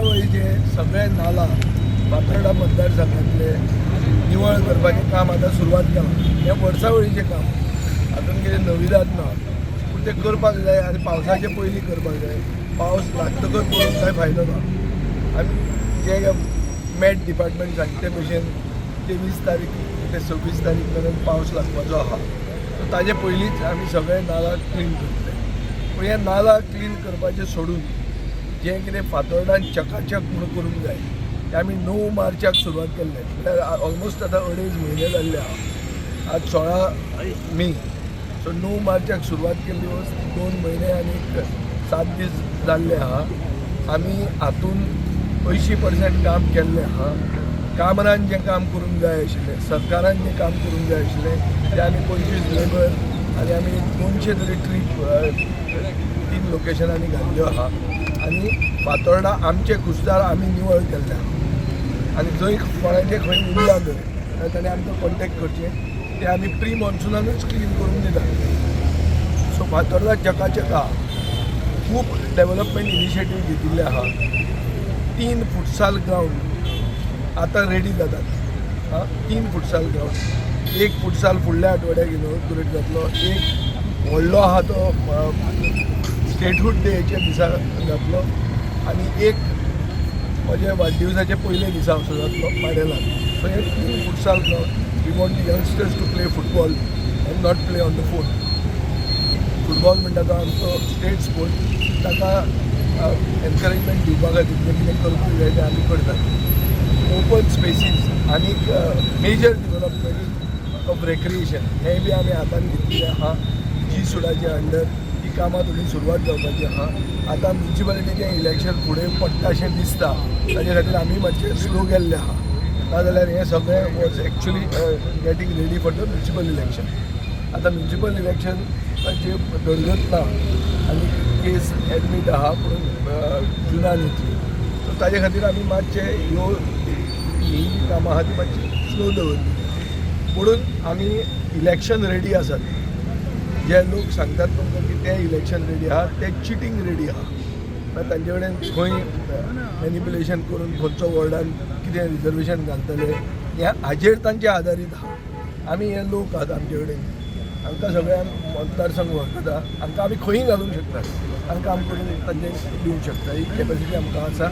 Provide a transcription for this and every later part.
वर्सावळीचे सगळे नाला फातर्डा मतदारसंघातले निवळ करपाचें काम आतां सुरवात केलां. हें वर्सावळीचें काम, हातून कितें नविदाद ना, पूण तें करपाक जाय आनी पावसाचे पयलीं करपाक जाय. पावस लागतकच करून कांय फायदो ना. आमी जे मॅट डिपार्टमेंट सांगता ते भशेन 23 तारीख ते 26 तारीख मेरेन पावस लागपाचो आहा, सो ताजे पयलींच आमी सगळे नाला क्लीन करतले. पूण हे नाला क्लीन करपाचें सोडून जें कितें फातोर्डान चकाचक म्हणून करूंक जाय, तें आमी 9 मार्चाक सुरवात केल्लें, म्हळ्यार ऑलमोस्ट आतां अडेज म्हयने जाल्ले आहा. आज 16 मे, सो 9 मार्चाक सुरवात केल्ली वस्त 2 म्हयने आनी 7 दीस जाल्ले आहा. आमी हातून 80% काम केल्लें आहा. कामरान जें काम करूंक जाय आशिल्लें, सरकारान जें काम करूंक जाय आशिल्लें, तें आमी 25 लेबर आनी आमी 200 तरी ट्रीप तीन लोकेशनांनी घाल्ल्यो आहा आनी फातोर्डा आमचे खुस्तार आमी निवळ केल्ले आहा. आनी जंय कोणाचें खंय उरलां जर जाल्यार ताणें आमकां कॉन्टेक्ट करचें, तें आमी प्री मॉन्सुनानूच क्लीन करून दितात. सो फातोर्डा चकाचक आहा. खूब डेवलपमेंट इनिशिएटीव घेतिल्ले आहा. तीन फुटसाल ग्रावंड आतां रेडी जातात. आं, तीन फुटसाल ग्रावंड, एक फुटसाल फुडल्या आठवड्याक इनॉग्रेट जातलो, एक व्हडलो आहा तो स्टेटहूड डेच्या दिसा जातलो आनी एक म्हज्या वाडदिवसाच्या पयले दिसा असो जातलो माडेलान. सो हे तीन futsal ground, we want youngsters to play football and not play on the phone. Football म्हणटा तो आमचो स्टेट स्पोर्ट, ताका एनकरेजमेंट दिवपा खातीर जें कितें करपाक जाय तें आमी करतात. ओपन स्पेसीस आनीक मेजर डिवलपमेंट ऑफ रेक्रिएशन हें बी आमी हातान घेतिल्लें आहा. जी सुडाच्या अंडर ही कामां थोडी सुरवात जावपाची आहा. आतां म्युनिसिपालिटीचें इलेक्शन फुडें पडटा अशें दिसता, ताजे खातीर आमी मातशे स्लो गेल्ले आहा. नाजाल्यार हें सगळें was actually getting ready for the municipal election. आतां म्युनिसिपल इलेक्शनाची दरगत ना आनी केस एडमीट आहा, पूण जुनान येतली. सो ताजे खातीर आमी मातशे ही जी कामां आहा ती मातशी स्लो दवरली. म्हणून आमी इलेक्शन रेडी आसात. जे लोक सांगतात तुमकां की ते इलेक्शन रेडी आहा, ते चिटींग रेडी आहा. मागीर तांचे कडेन खंय मॅनिपुलेशन करून खंयचो वॉर्डान कितें रिजर्वेशन घालतले हें हाजेर तांचे आदारीत आहा. आमी हे लोक आहात, आमचे कडेन हांकां सगळ्यांक मतदारसंघ वळखता. हांकां आमी खंयूय घालूंक शकतात आनी काम करून तांचे दिवंक शकता. ही कॅपॅसिटी आमकां आसा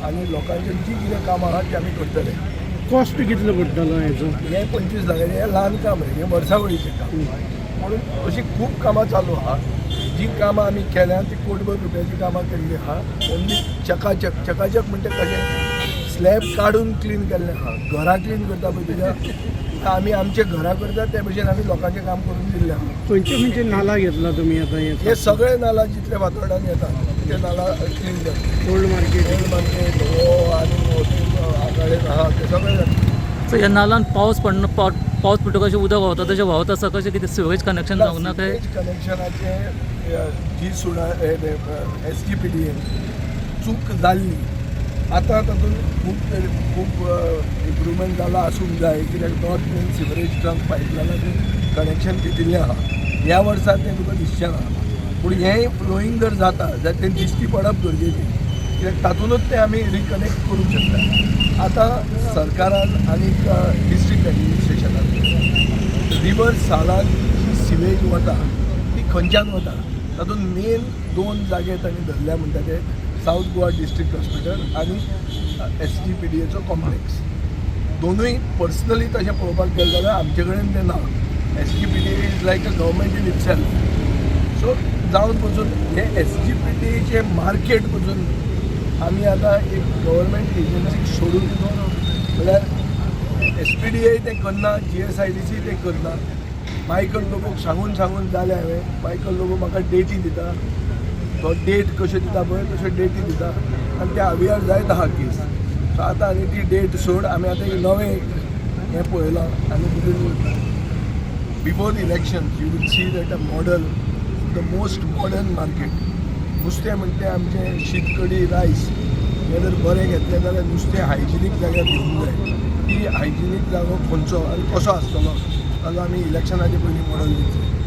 आनी लोकांची जी कितें कामां आहा ती आमी करतले. कॉस्ट कितलो पडटलो हेचो? हें 25 लाखाचें, हें ल्हान काम रे, हें वर्सावळीचें काम. म्हणून अशीं खूब कामां चालू आहा. जी कामां आमी केल्या ती कोटभर रुपयाची कामां केल्ली आहा. ओन्ली चकाचक, चकाचक म्हणटा कशें, स्लॅब काडून क्लीन केल्लें आहा. घरां क्लीन करता पळय तुज्या, आमी आमचे घरां करता ते भशेन आमी लोकांचें काम करून दिल्लें आहा. खंयचे खंयचे नाला घेतला तुमी आतां? हे हे सगळे नाला जितले फातोर्डान येतात ते नाला क्लीन जाता. Old market? ओल्ड मार्केट हो आनी आगाडेन आहा ते सगळे जाता. सो ह्या नालान पावस पडना, पावस पडटकच अशें उदक व्हांवता तशें व्हांवत आसा? कशें कितें सिवेज कनेक्शन जावंक ना काय? सिवेज कनेक्शनाचे जी सुडा एसजीपीडीएन चूक जाल्ली, आतां तातूंत खूब खूब इम्प्रुवमेंट जाला आसूंक जाय, कित्याक नॉर्थ मेन सिवरेज ट्रंक पायपलायनाचें कनेक्शन घेतिल्लें आहा. ह्या वर्सा तें तुका दिसचें ना, पूण हें फ्लोईंग जर जाता जाल्यार तें दिश्टी पडप गरजेचें, कित्याक तातूंतच तें आमी रिकनेक्ट करूंक शकता. आतां सरकारान आनी डिस्ट्रिक्ट एडमिनिस्ट्रेशनान रिवर सालान जी सिवेज वता ती खंयच्यान वता, तातूंत मेन दोन जागे तांणी धरल्या म्हणटा ते सावथ गोवा डिस्ट्रिक्ट हॉस्पिटल आनी एसजीपीडीएचो कॉम्प्लेक्स. दोनूय पर्सनली तशें पळोवपाक गेलें जाल्यार आमचे कडेन तें ना. SGPDA is like a government in itself. So जावन पसून हे एसजीपीडीएचें मार्केट पसून आमी आतां एक गव्हर्मेंट एजन्सीक सोडून, म्हणल्यार एसपीडीए तें करना, जीएसआयडीसी तें करना. मायकल लोबोक सांगून सांगून जालें हांवें. मायकल लोबो म्हाका डेटी दिता, तो डेट कश्यो दिता पळय तश्यो डेटी दिता आनी त्या आवियार जायत आहा केस. सो आतां आनी ती डेट सोड, आमी आतां एक नवें एक हें पळयलां आनी before the elections you will see that a model, the most modern market. नुस्तें म्हणटे आमचें शीत कडी रायस हें जर बरें घेतलें जाल्यार नुस्तें हायजिनीक जाग्यार घेवंक जाय. ती हायजिनीक जागो खंयचो आनी कसो आसतलो ताजो आमी इलेक्शनाचे पयलीं मॉडल दितले.